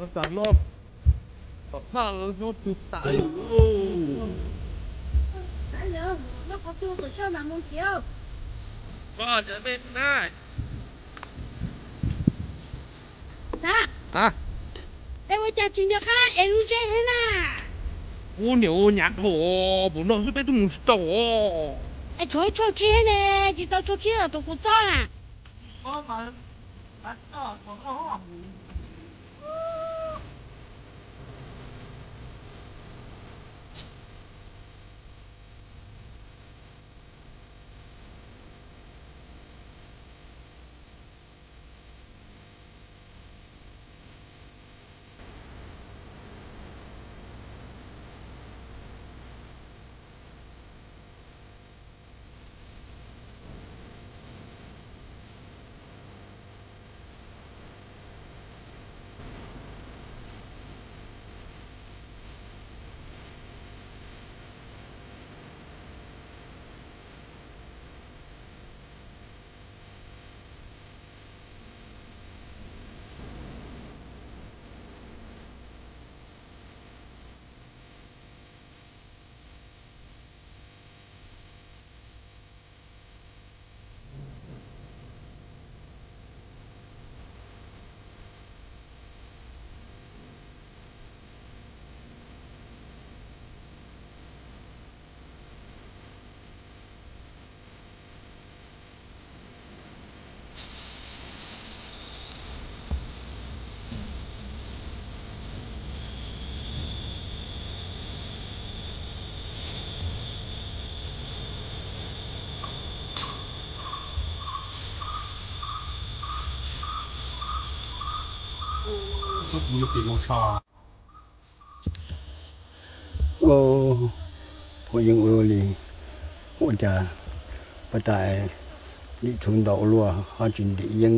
Tam no, tom qab nyob twg tas. Xav, es ua cas tsis nco qab es lub zeb thiab na? Ub, niam ua nyab os, puas no xwb peb twb mus tsis tau os. Es tshuav tshuaj tshiab ne, tsis tau tshuaj tshiab los tus kuv txob na. Ua, Huam Yeeb ua li, ua cas pas tas lim txhuv ntau luaj ho tsis ntim yeeb.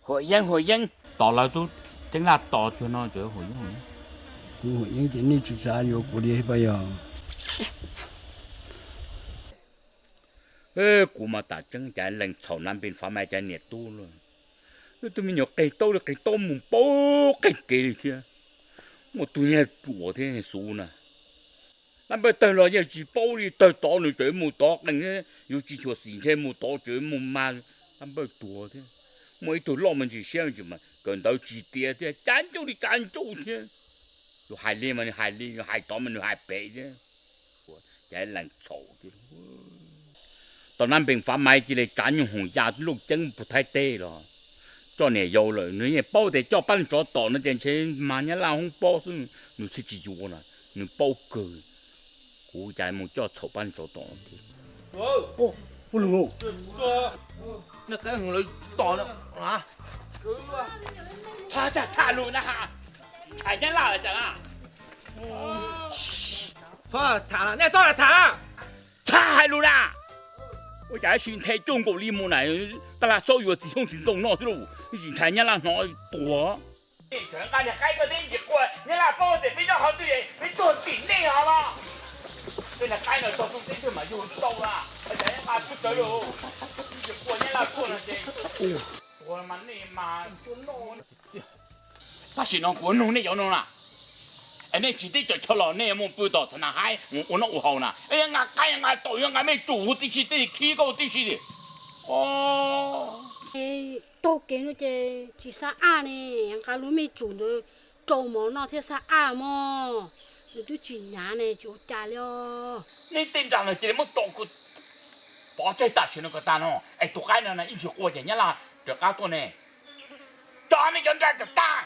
Huam Yeeb, Huam Yeeb, tos lawv tub ceeb laj tos cuag no, Huam Yeeb. Kuv Huam Yeeb ces nej tsis xav yuav kuv li pas yog? Kuv mas tas tseeb cas lees txhaum nab npe fav mais cas niam tub luaj. Wb tug me nyuam qeg taub li qeg taub mus paub qeeg kev li thiab. Muaj tug niag ruam thiab xub na. Nab npawj tawg los yeej tsis paub li, tawg tod nws tseem mus tod qeeg thiab, yuav tsis xyuam xim ntshe mus tod tseem mus mas nab npawj tuag thiab. Muaj ib tug loj me ntsis siab me ntsis mas kawm ntawv tsis tiav thiab, cav ncuj li cav ncuj thiab. Yus hais li mas nws hais li, yus hais tod mas nws hais pem thiab. Cas lees txhaum tiag. Tau nab npe fav mais cia li tsav nyuj hoom ya looj ceeb puag Thaib teb los txog niam yau lawm, nws yeej paub tias coj pab tsov tom no ces ntshe mag Nyab Laj hoob pob xwb, nws thiaj tsis yuav na, nws paub kawg. Kuv cas mus coj txhaum pab tsov tom thiab. Ua lus, nej qab lawv tom na. Tham lus na, tham Nyab Laj cas na. Txhob tham, nej txhob tham. Tham hais lus na. Ua cas ib sim nthe cuaj nkaus li mus na, tab laj xaub yuav txiv xyoob txiv ntoo noj xwb lauj, ib sim nthe Nyab Laj hnov tuag. Nqa niag qaib koj thiab Ntsis Quaj, Nyab Laj paub tias peb nyob qhov twg, peb tuag tim nej os los. Tej niag qaib no txog txuj teb twg mas yug tau na, cas nqa txuj tsawv los. Ntsis Quaj Nyab Laj tuaj no ces, ua mas nej mas. Tab sis no kuv nug nej cov no na, es nej tsis teb chaws chaw los nej yuav mus pw tom xav na haib ua noj ua haus na, nqa qaib nqa taum yuav nqa mej tsum huv tib si, tej khib koj huv tib si li. Taug kev no ces tsis xav aj ne, nqa lub mej tsum ntawd rau mov noj thiaj xav aj mog. Nws twb tsis hnyav ne, tsis ua cas li os. Nej tej nra no cia li muab tso kuv pov tseg tam sim no kom tag no, es tus qaib no ib ntsis qua ces Nyab Laj rov qab tuaj ne. Tso nej cov nra kom tag.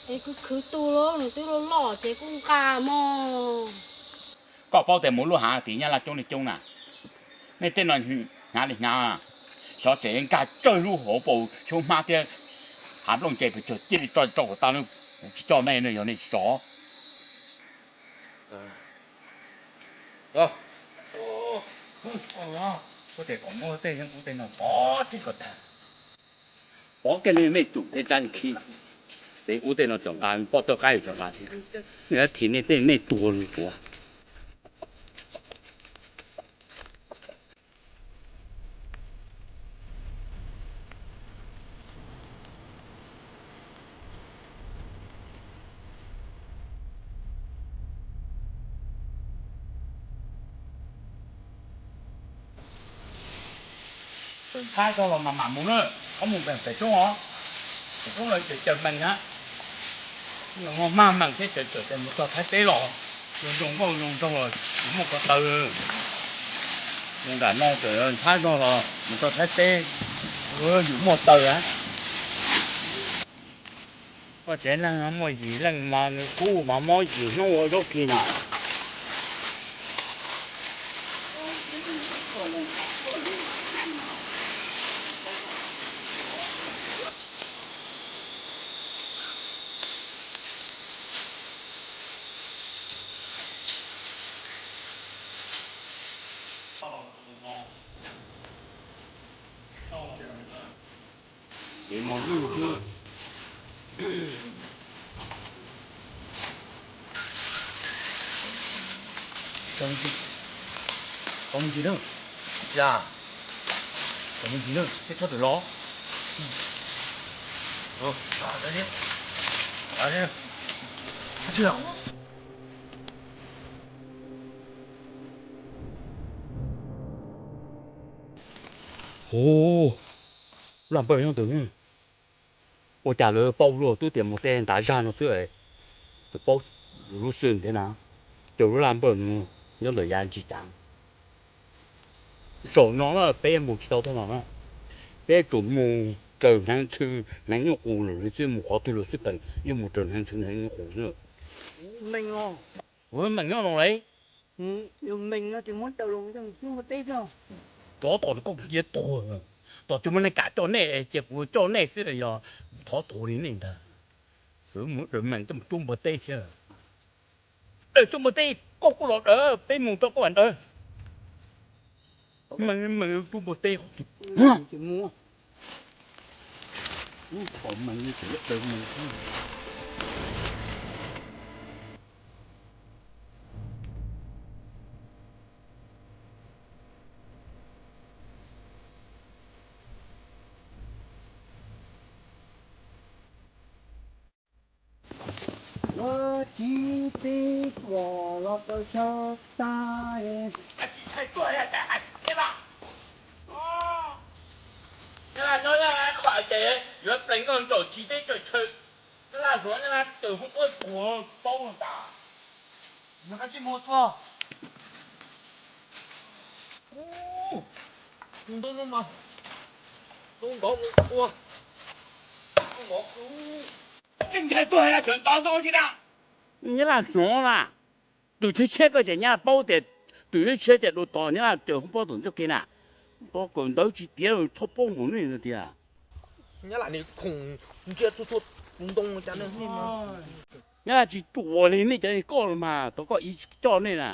Es kuv khwv tu los nws twb loj loj ces kuj nqa mog. Koj paub tias mus lub hav tid Nyab Laj coob li coob na. Nej tej no hnyav li hnyav, xyov tseem nkag tsawg lub hauv paus xyoob hmab thiab hav nplooj ntse pes tsawg cia li tso tso kom tag, tsis coj nej no yog nej tsis tso. Ua tias kom muab tej yeeb ub tej no pov tseg kom tag. Pov kiag nej mej tsum tej rab khib, tej ub tej no txawm nqa, poj tawj qaib txawm nqa thiab. Nej thim nej tej mej tuag lawm puas? Thaib txog los mas mam mus na, koj mus pem pem roob os. Pem roob lawv ces caws mees na. Mag mees thiab caws caws ces mus txog Thaib teb los zoo zoo nkauj zoo nraug los yus muaj ko taw. Mus nram no ces Thaib txog los mus txog Thaib teb yus muaj taw na. Koj tsev neeg no muaj yim leej mas nws kub mas mob yim hnub ua zaub kis na. Ces mos lwj xwb. Tau me ntsis na. Ya. Tau me ntsis na, teb tshaj twm los. Hu, laj npawj nyob ntawd. Ua cas lawv paub luaj, twb tias mus tej ntav zaj no xwb, paub lub xwb thiab na. Ces lub laj npawj nyob ntawm yav ntsis cas. Zaum no na peb mus tsis tau tuaj no na, peb tsum mus raws hneev ntxhw hneev nyuj qus lawm xwb, mus qhov twg los xwb pem yeej mus raws hneev ntxhw hneev nyuj qus xwb. Mees nyob no lauj. Thov tom koj cia tuag, tom tsis muaj neeg kam coj nej ces kuv coj nej xwb, yog thov thuam li nej ntag. Mus raws mees coj mus cuab npua teb thiab. Daws cuab npua teb, koj kuj los daws, peb mus rau koj vam ntawd. Mees, mees cuab npua teb. Tsis txij tuaj los tau xyov tas. Nyob qhov ces yuav pleev nkauj nraug tsis teb coj chaw, nyob laj hluav nyob laj tws hoob ua tuag paub tas. Nyob qab tsis mus tuag. Ntoo no mas, ntoo nrov mus ua, ntoo nrov ub. Tsis ntshai tuag, sawv ntov ntoo tsis da. Nyob laj hluav na, tus tshiab tshiab koj ces nyab laj paub tias, tus tshiab tshiab ces dua tod nyab laj ces hoob pob tom ntsuj ke na. Pob kawm ntawv tsis tiav txhob paub mus nej tias. Nyab laj nim khoom ntsia txhua txhua tus ntoo cas nej. Nyab laj tsis ruam li nej cov koj los mas tau koj ib coj nej na.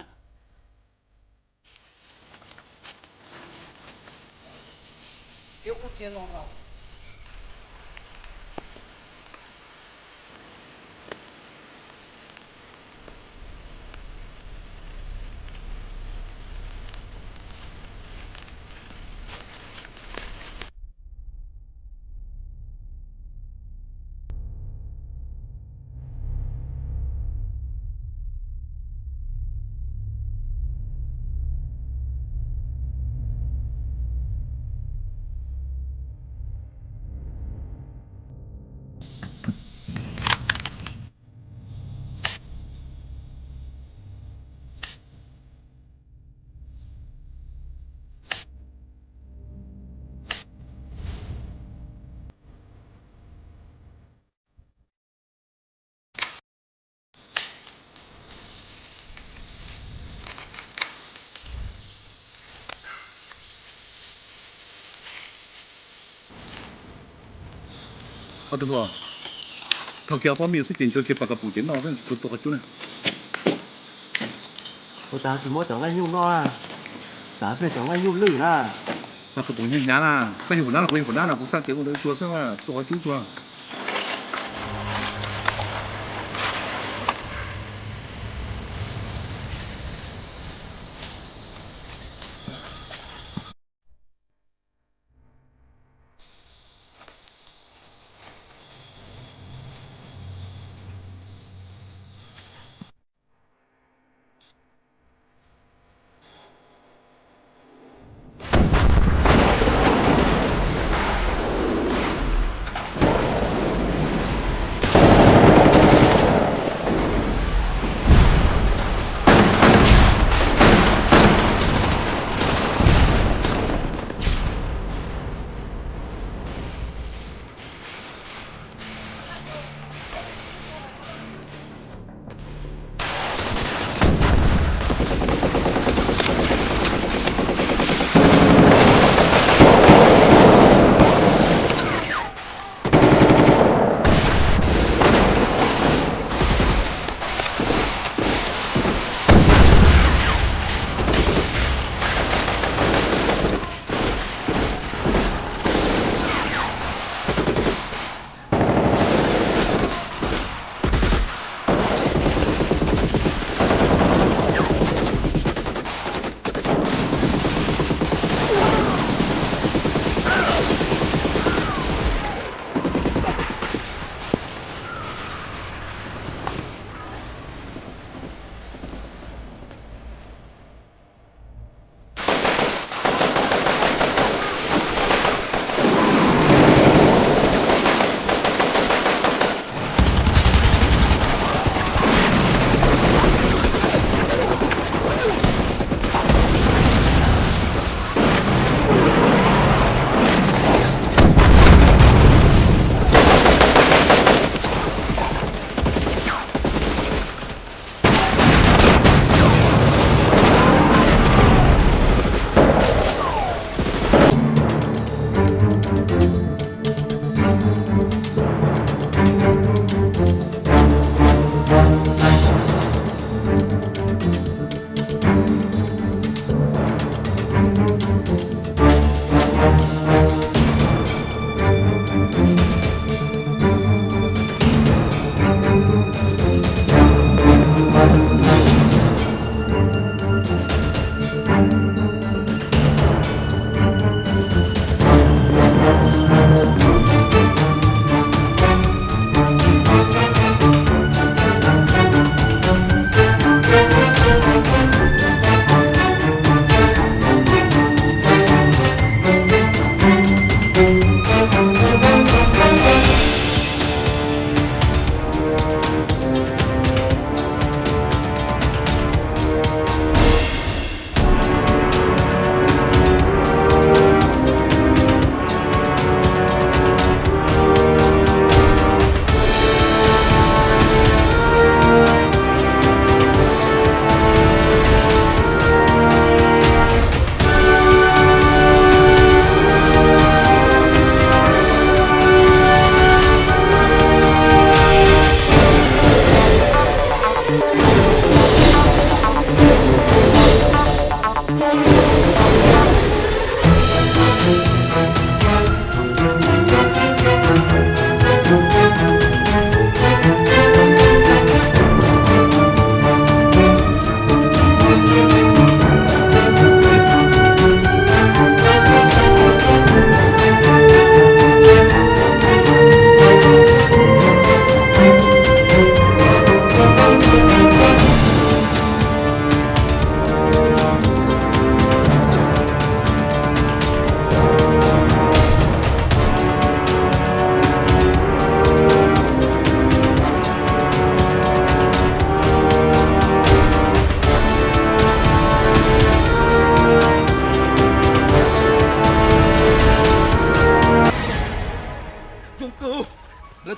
Ob tug hluas, thaum kiag pob mim xwb ces ntshe kiag pas kas pum ces noj xwb, tus tua qhov cub na. Ua cas tsis muab cov nqaij nyuj noj na, tas peb cov nqaij nyuj lwj na. Mas kuv tus hnyav hnyav na, koj yog hum nab los kuv yog hum nab no, kuv xaj kev ua ntawd tsuag xwb, tua qhov cub tsuag.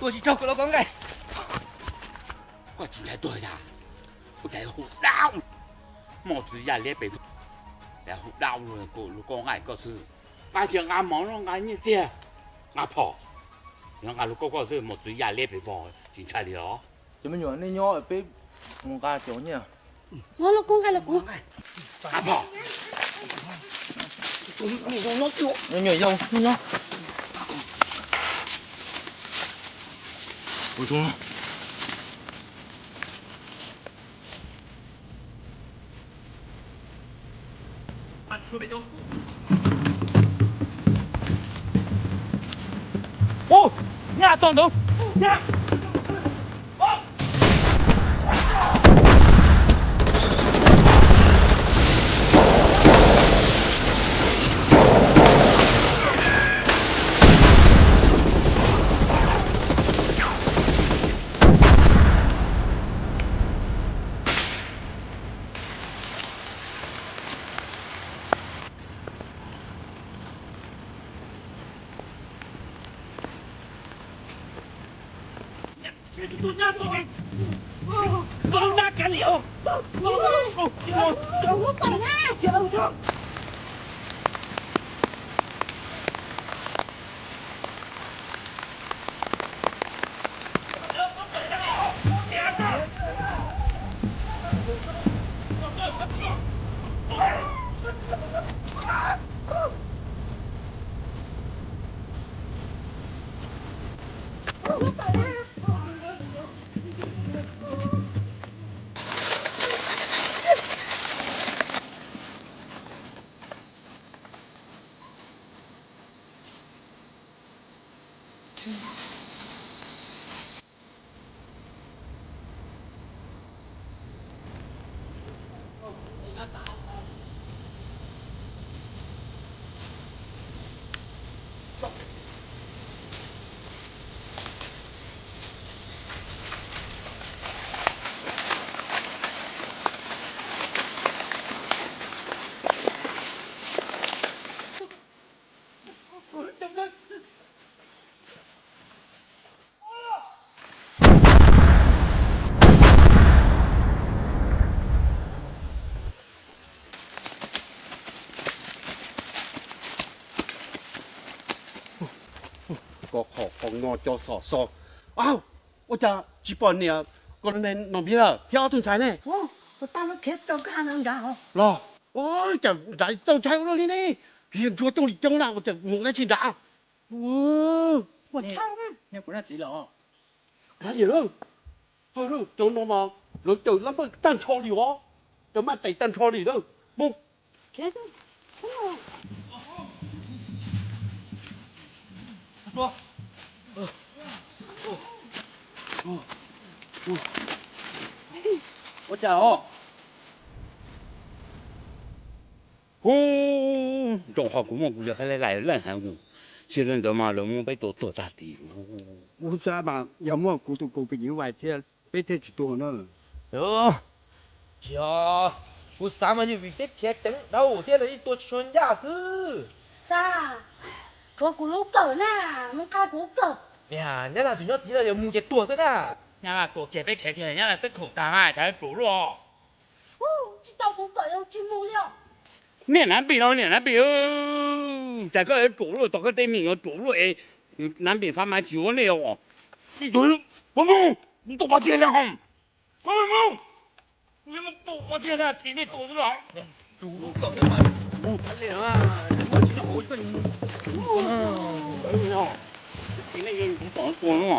Ua tsis raug kuv lub kaub nqaij. Koj tsis ntshai tuag yas? Ua cas hu dab, mos txwv ya liab pem, hu dab lub kaub nqaij koj xwb. Nqa tsis nqa mov, nqa nyiaj txiag, nqa phom, nqa lub kaub koj xwb, mos txwv ya liab pem vog tsis ntshai li os. Cov me nyuam nej nyob peb mus nqa cov nyiaj. Nqa lub kaub nqaij los kuv. Nqa phom. Nyuam yaus nyob. Ub, nyaj txog ntawd. Koj qhov qhov no cov xom xo. Au, ua cas tsis pom niam koj no npib lawm thiab ob tug ntxhais ne? Los, cas nrad txaus ntshai ua luaj li ne? Yog ntsuag coob li coob na ua cas mus dab tsi nrad? Cov no mas lawv cawm lab npawj tag nrho li os, cawm maj tais tag nrho li lawm. Mus. Ua cas os? Hu, nroo qhov kuv muaj kuv yog qheb lais lais heev, tsis li ntawd mas lawv muab peb tua tuag tag tid. Kuv xav mas yog muaj kuv tus kaus pim nyuj vais thiab peb thiaj tsis tuag na. Tsis, kuv xav mas yog vim peb khiav ceev dhau thiab lawv yeej tua tsis tshua ncaj xwb. Xav, tshuav kuv lub kawm na, mus nqa kuv kawm. Nyab Laj tseem nyob tid los yog mus ces tuag xwb na. Nyab Laj tua kiag peb khiav kiag, Nyab Laj twb khaum tag mas, tsam tsuav luaj. Tsis tau kuv kawm tsis mus li os. Niam Nab Npis no, niam Nab Npis, tsam koj yuav tsuav luaj, tau koj tej me nyuam tsuav luaj es Nab Npis fab mas tsis yuav nej os. Mus, mus, mus tua pov tseg na ho. Mus, mus, mus tua pov tseg na, tim nej tua xwb los. Tim nej yuav tua no.